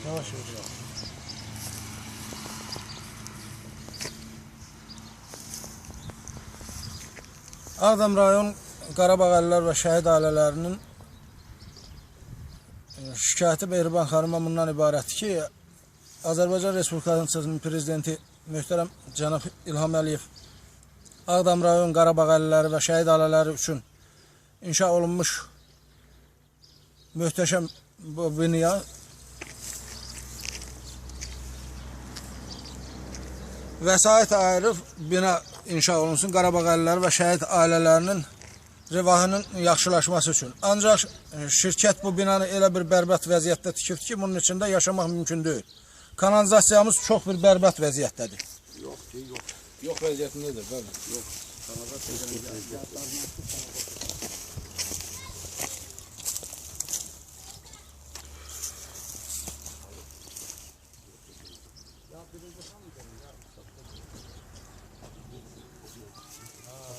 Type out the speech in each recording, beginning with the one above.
Yavaş yavaş. Ağdam rayon Qarabağ əlilər və şəhid ailələrinin şikayəti Mehriban xanıma bundan ibarətdir ki, Azərbaycan Respublikasının prezidenti möhtərəm cənab İlham Əliyev Ağdam rayon Qarabağ əlliləri və şəhid ailələri üçün inşa olunmuş möhtəşəm bu binaya vəsait ayırıb bina inşa olunsun Qarabağ əlliləri və şəhid ailələrinin rivahının yaxşılaşması üçün. Ancaq şirkət bu binanı elə bir bərbad vəziyyətdə tikibdir ki, bunun içində yaşamaq mümkün deyil. Kanalizasiyamız çox bir bərbad vəziyyətdədir. Yox ki, yox. Yox vəziyyətindədir, bəli. Yox.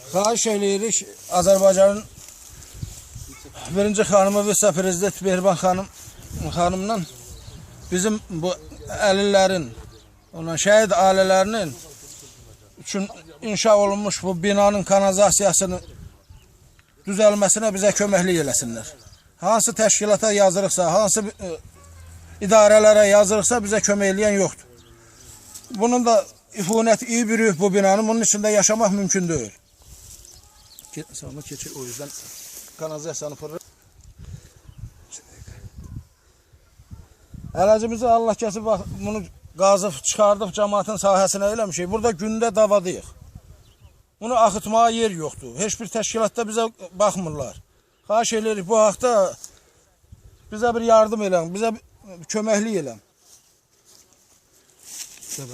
Xahiş eləyirik Azərbaycanın birinci xanımı vitse-prezident Mehriban xanımdan bizim bu əlillərin, ondan şəhid ailələrinin üçün inşa olunmuş bu binanın kanalizasiyasının düzəlməsinə bizə köməklik eləsinlər. Hansı təşkilata yazırıqsa, hansı idarələrə yazırıqsa bizə kömək eləyən yoxdur. Bunun da ifunət iyi bürüyüb bu binanın, bunun içində yaşamaq mümkün deyil. Sonra keçir, o yüzden kanalizasiyanı fırır. Əlacımızı Allah kəsib, bax, bunu qazıb çıxardıb cəmaatın sahəsinə eləmişik. Burada gündə davadıyıq. Bunu axıtmağa yer yoxdur. Heç bir təşkilatda bizə baxmırlar. Xahiş eləyirik bu haqda bizə bir yardım elən, bizə köməklik elən. Çəkə,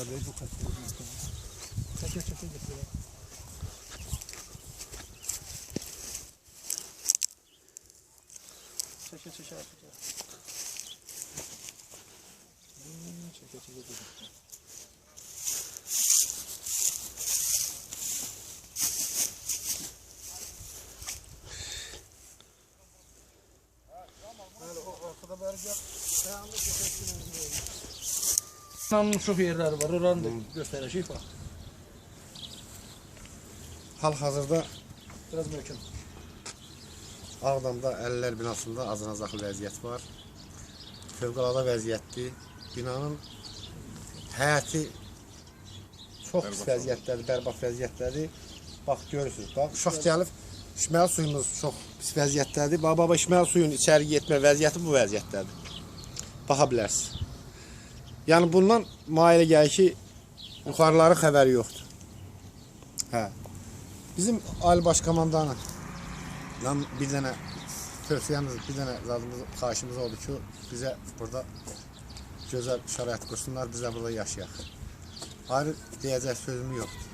çəkə, çəkə. Çəkə, çəkə, çəkə. Bəli, o arxada bəri gəl. Dayandı, çəkə, çox yerləri var, oranı da göstərəcəyik, bax. Hal-hazırda biraz möhkəm. Ağdamda Əlilər binasında acınacaqlı vəziyyət var. Fövqəladə vəziyyətdir. Binanın həyəti çox pis vəziyyətdədir, bərbad vəziyyətdədir. Bax, görürsünüz, bax, uşaq gəlib, içməli suyumuz çox pis vəziyyətdədir. Bax, baba, içməli suyun içəri getmə vəziyyəti bu vəziyyətdədir. Baxa bilərsiniz. Yəni, bundan mail gəlir ki, yuxarıların xəbəri yoxdur. Hə. Bizim Ali Baş Komandanı bir dənə tövsiyəmiz, bir dənə zadımız, xahişimiz oldu ki, bizə burada gözəl şərait qursunlar, bizə burada yaşayaq. Ayrı deyəcək sözüm yoxdur.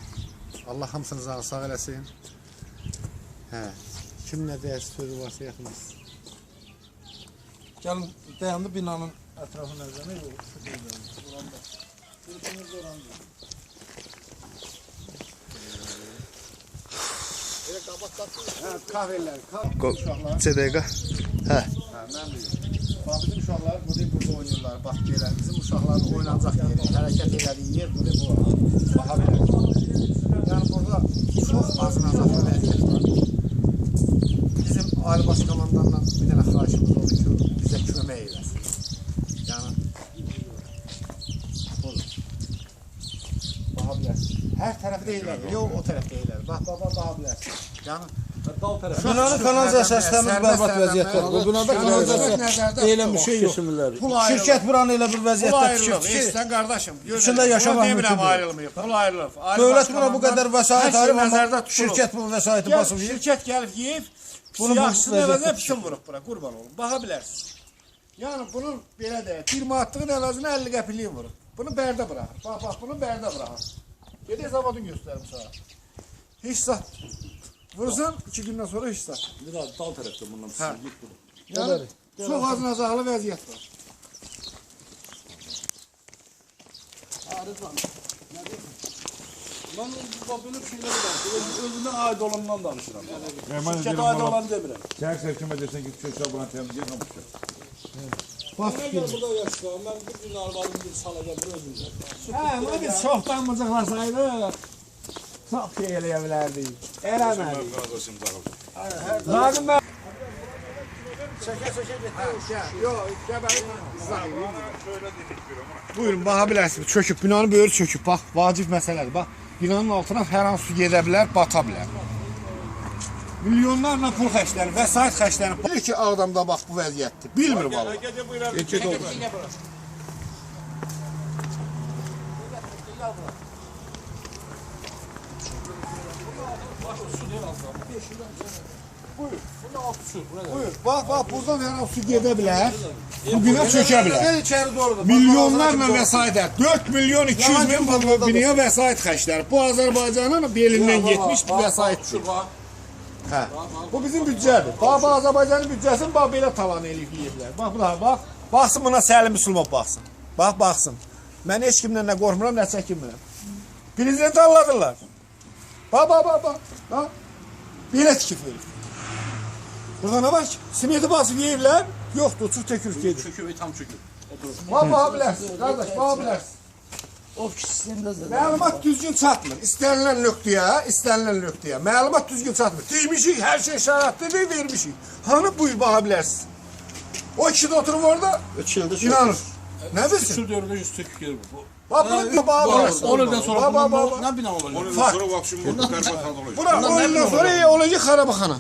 Allah hamısını canı sağ eləsin. Hə, kim nə deyəcək sözü varsa yaxınız. Gəlin, dayandı binanın ətrafı nəzərə, yox, şu deyil, oranda. Qurbanız oranda. Kahvelər, uşaqlar. CDQ. Hə. Hə, mən bilirəm. Bax, bizim uşaqlar burada oynayırlar. Bax, belə, bizim uşaqların oynanacaq yeri, hərəkət elədiyi yer burada bu. Baxa bilərsiniz. Yəni, burada çox acınacaqlı vəziyyət var. Bizim Ali Baş Komandanla bir dənə xahişimiz oldu ki, bizə kömək eləsin. Yəni, budur. Baxa bilərsiniz. Hər tərəfdə elədir, yox o tərəfdə elədir. Bax, baba, baxa bilərsiniz. Yəni, Binanın kanalizasiya sistemi bərbad vəziyyətdədir. Bu binada kanalizasiya elə bir şey yox. Şirkət buranı elə bir vəziyyətdə tikib ki, içində yaşamaq mümkün deyil. Dövlət buna bu qədər vəsait ayırıb, amma şirkət bu vəsaiti basıb yiyib. Şirkət gəlib yiyib, yaxşısının əvəzinə pisin vurub bura, qurban olun. Baxa bilərsiniz. Yəni, bunun belə deyək, 1 manatlığın əvəzinə 50 qəpikliyi vurub. Bunu bərdə bıraxır. Bax, bax, bunu bərdə bıraxır. Gedək zavodun göstərim sana. Heç zat. Vurursan, 2 gündən sonra heç zat. Bir daha dal tərəfdə bundan pis. Yəni, çox acınacaqlı vəziyyət var. Rıdvan, nə deyirsən? Mən belə şeyləri danışıram. Özümə aid olandan danışıram. Şirkətə aid olan demirəm. Səhər-səhər kimə desən ki, uşaq buna təmizləyir, hamı uşaq. Bax, Mən burada yaşayıram. Mən bir gün arvadım bir salacaq bir özümdə. Hə, bunu biz çoxdan mıcıqlasaydıq, çox şey eləyə bilərdik. Eləmədik. Lazım mən... Çəkə-çəkə getdi. Yox, gəbəri izah edeyim. Buyurun, baxa bilərsiniz. Çöküb, binanın böyrü çöküb. Bax, vacib məsələdir. Bax, binanın altına hər an su gedə bilər, bata bilər. Milyonlarla pul xərclənir, vəsait xərclənir. Bilir ki, Ağdamda bax bu vəziyyətdir. Bilmir vallahi. Buyur, bax, bax, buradan hər an su gedə bilər. Bu bina çökə bilər. Gel içeri doğrudur. Milyonlarla vəsait, 4 milyon 200 min bu binaya vəsait xərclənir. Bu Azərbaycanın belindən getmiş bir vəsaitdir. Hə. Bu bizim büdcədir. Bax, bu Azərbaycanın büdcəsini bax belə talan eləyib yeyiblər. Bax buna bax. Baxsın buna Səlim Müslümov baxsın. Bax baxsın. Mən heç kimdən nə qorxmuram, nə çəkinmirəm. Prezidenti alladırlar. Bax bax bax bax. Bax. Belə tikib verib. Burada nə var ki? Simenti basıb yeyiblər. Yoxdur, uçub tökülüb gedir. Çöküb, tam çöküb. Bax baxa bilərsin, qardaş, baxa bilərsin. Məlumat düzgün çatmır. İstənilən nöqtəyə, istənilən nöqtəyə. Məlumat düzgün çatmır. Deymişik, hər şey şəraitdir, vermişik. Hanı buyur baxa bilərsin. O kişi də oturub orada, 3 ildir. inanır. Nə bilsin? Şu dövrdə yüz tökük gedir bu. Bax bunu baxa bilərsin. 10 ildən sonra Bax, bax, bundan bax. nə bina olacaq? Fakt. Sonra vapşım burada berbat halde olacak. Bura 10 ildən sonra olacaq xarabaxana.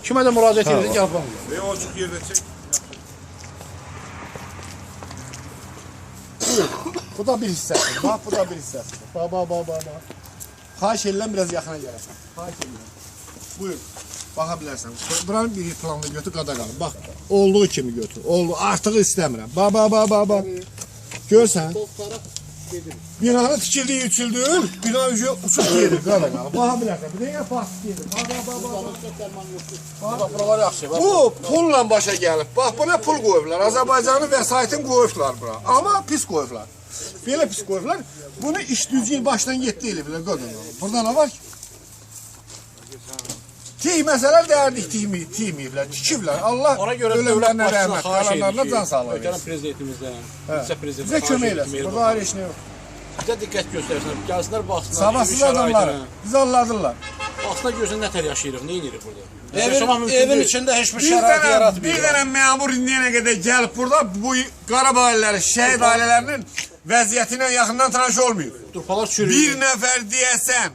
Kimə də müraciət edirik, gəlib baxmır. Ve o açık yerde çek. Bu da bir hissəsidir. Bax, bu da bir hissəsidir. Bax, bax, bax, bax, bax. Xahiş edirəm biraz yaxına gələsən. Xahiş edirəm. Buyur. Baxa bilərsən. Buranın bir planını götür, qadağanı. Bax, olduğu kimi götür. Oldu. Artığı istəmirəm. Bax, bax, bax, bax, bax. Görsən? Binanın tikildiyi 3 ildir. Bina uçub gedir qadağanı. Baxa bilərsən. Bir dəqiqə basıb gedir. Bax, bax, bax, bax. Bax, buralar yaxşı. Bax, Bu pulla başa gəlib. Bax buna pul qoyublar. Azərbaycanın vəsaitini qoyublar bura. Amma pis qoyublar. Belə pis qoyublar. Bunu iş düzgün başdan getdi eliblər qadın. Burada nə var ki? Tikməsələr dərdik tikməyiblər, tikiblər. Allah Ona görə dövlət ölənlərinə başçısına rəhmət, xahiş qalanlarına edirik can ki, sağlığı Möhtərəm versin. prezidentimizdən, vitse-prezidentimizdən Bizə xahiş kömək edirik ki, eləsin. Mehriban Burada ayrı heç nə yox. Bizə diqqət göstərsinlər, gəlsinlər, baxsınlar. Savadsız evin adamları şəraitinə. bizi alladırlar. Baxsınlar görsün nə tər yaşayırıq, nə edirik burada. Yaşamaq mümkün Evin deyil. içində heç bir Bir şərait dənə, bir yaratmıyor. dənə məmur indiyənə qədər gəlib burada bu Qarabağ ailələri, şəhid ailələrinin vəziyyəti ilə yaxından tanış olmayıb. Turpalar çürüyür. Bir nəfər deyəsən,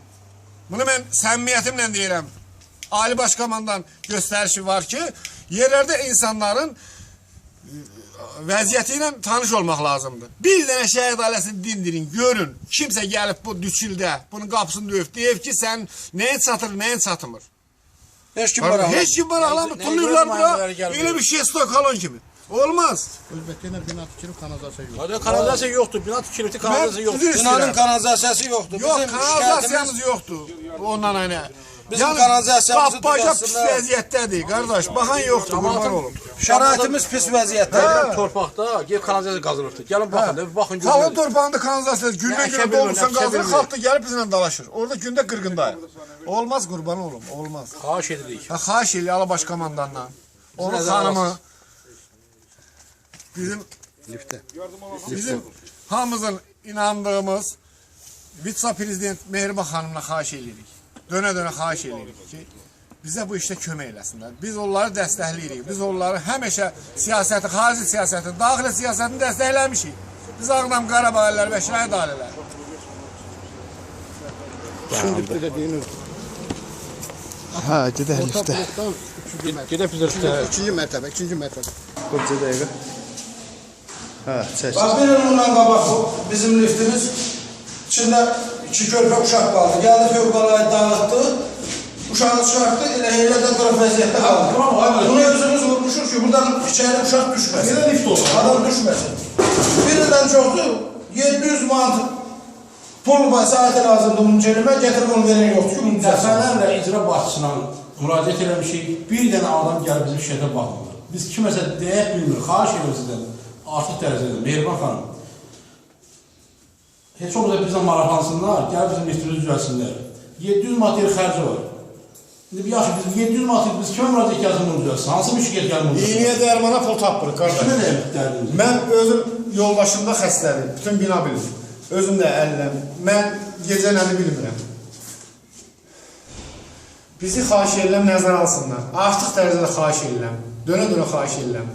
bunu mən səmimiyyətimlə deyirəm, Ali Baş Komandan göstərişi var ki, yerlərdə insanların vəziyyəti ilə tanış olmaq lazımdır. Bir dənə şəhid ailəsini dindirin, görün, kimsə gəlib bu düşüldə, bunun qapısını döyüb, deyib ki, sən nəyin çatır, nəyin çatmır. Heç kim maraqlanmır. Heç kim maraqlanmır, Nəyə tulluyurlar görə bura, müəllimlər gəlmir? elə bir şey stokalon kimi. Olmaz. Özbəklərlə bina tikilib, kanalizasiya yox. Hadi kanalizasiya yoxdur, bina tikilibdi, kanalizasiya Mən yoxdur. üzr Binanın istəyirəm. kanalizasiyası yoxdur. Yox, Bizim şikayətimiz kanalizasiyamız yoxdur. Ondan aynı. Bizim kanalizasiyamızı Qapbaca pis düzəltsinlər. vəziyyətdədir, qardaş. Baxan yoxdur, qurban olum. Şəraitimiz pis vəziyyətdədir. Torpaqda gedib kanalizasiya qazılıbdır. Gəlin baxın, da, baxın Xalqın görün. torpağında kanalizasiya gündən Nə günə əkə bilmir, doldursan nə biçə qazır, bilmir. xalq da gəlib bizlə dalaşır. Orada gündə qırğındayıq. Olmaz qurban olum, olmaz. Xahiş edirik. Ha, xahiş eləyir Ali Baş Komandandan. Onun nəzərə xanımı alasınız. bizim hamımızın inandığımız vitse-prezident Mehriban xanımla xahiş eləyirik. Dönə-dönə xahiş eləyirik ki, bizə bu işdə kömək eləsinlər. Biz onları dəstəkləyirik. Biz onları həmişə siyasəti, xarici siyasəti, daxili siyasətini dəstəkləmişik. Biz Ağdam Qarabağ ailələri və şəhid ailələri. Şimdi bir də deyiniz. Hə, gedək Orta blokdan üçüncü mərtəbə. Gedək biz də İkinci mərtəbə, ikinci mərtəbə. Qoca dəqiqə. Hə, çək. Bax, bir il bundan qabaq bu bizim liftimiz içində iki körpə uşaq qaldı. Gəldi fövqəladə dağıtdı. Uşağı çıxartdı, elə də qırıq vəziyyətdə qaldı. Bunu özümüz vurmuşuq ki, buradan içəri uşaq düşməsin. Belə lift olur. Adam düşməsin. Bir ildən çoxdur, 700 manat pul vəsaiti lazımdır bunun cərimə, gətirib onu verən yoxdur ki, bunu düzəlsin. Dəfələrlə icra başçısına müraciət eləmişik. Bir dənə adam gəlib bizim şəhərə baxmır. Biz kiməsə deyək bilmirik. Xahiş edirəm sizdən. Artıq dərəcədə Mehriban xanım. Heç olmasa bizlə maraqlansınlar, gəlib bizim liftimizi düzəlsinlər. 700 manat yer xərci var. İndi yaxşı biz 700 manat biz kimə müraciət gəlsin bunu düzəlsin? Hansı bir şirkət gəlsin bunu düzəlsin? İynəyə dərmana pul tapmırıq qardaş. Kimə nə dərdimiz? Mən özüm yoldaşımda xəstədir. Bütün bina bilir. Özüm də əlləm. Mən gecə nəni bilmirəm. Bizi xahiş edirəm nəzərə alsınlar. Artıq dərəcədə xahiş edirəm. Dönə-dönə xahiş edirəm.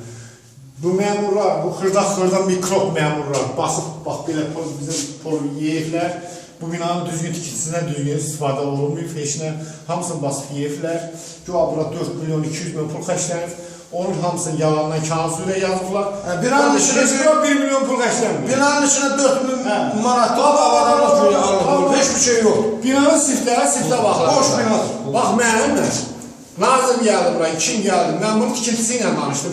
Bu məmurlar, bu xırda-xırda mikrob məmurlar basıb bax belə pul bizim pul yeyiblər. Bu binanın düzgün tikintisindən düzgün istifadə olunmayıb heç nə. Hamısını basıb yeyiblər. Güya bura 4 milyon 200 min pul xərclənib. Onun hamısını yalandan kağız üzrə yazıblar. Hə, binanın içinə Heç bura 1 milyon pul xərclənmir. Binanın içinə 4000 Hə. manatlıq avadanlıq güya alınıb. Heç bir şey yox. Binanın siftləri siftə baxırlar. Boş bina. Bax mənimlə. Nazim gəldi bura, kim gəldi? Mən bunun tikintisi ilə danışdım.